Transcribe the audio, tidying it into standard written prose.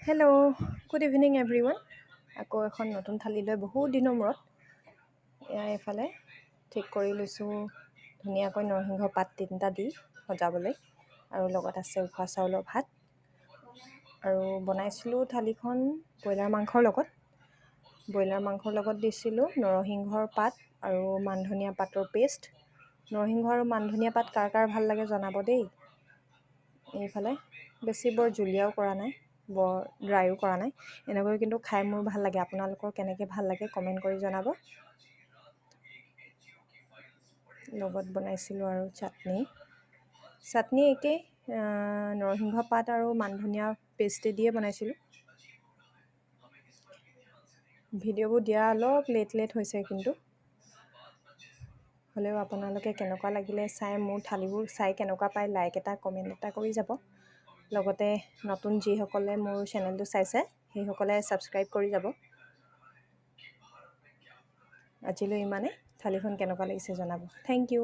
Hello, good evening everyone. আকৌ এখন নতুন থালি লৈ বহুত দিনৰ মূৰত এয়া এইফালে ঠিক কৰি লৈছোঁ ধুনীয়াকৈ নৰসিংহ পাত 3টা দি সজাবলৈ, আৰু লগত আছে উখোৱা চাউলৰ ভাত। আৰু বনাইছিলোঁ থালিখন ব্ৰইলাৰ মাংসৰ লগত। ব্ৰইলাৰ মাংসৰ লগত দিছিলোঁ নৰসিংহৰ পাত আৰু মানধনিয়া পাতৰ পেষ্ট। নৰসিংহ আৰু মানধনিয়া পাত কাৰ কাৰ ভাল লাগে জনাব দেই। এইফালে বেছি বৰ জুলীয়াও কৰা নাই, বৰ ড্ৰাইও কৰা নাই, এনেকৈ কিন্তু খাই মোৰ ভাল লাগে। আপোনালোকৰ কেনেকৈ ভাল লাগে কমেণ্ট কৰি জনাব। লগত বনাইছিলোঁ আৰু চাটনি। চাটনি একেই নৰসিংহ পাত আৰু মানধনিয়া পেষ্টে দিয়ে বনাইছিলোঁ। ভিডিঅ'বোৰ দিয়া অলপ লেট লেট হৈছে, কিন্তু হ'লেও আপোনালোকে কেনেকুৱা লাগিলে চাই, মোৰ থালিবোৰ চাই কেনেকুৱা পায় লাইক এটা কমেণ্ট এটা কৰি যাব। লগতে নতুন যিসকলে মোৰ চেনেলটো চাইছে সেইসকলে ছাবস্ক্ৰাইব কৰি যাব। আজিলৈ ইমানে। থালিখন কেনেকুৱা লাগিছে জনাব। Thank you.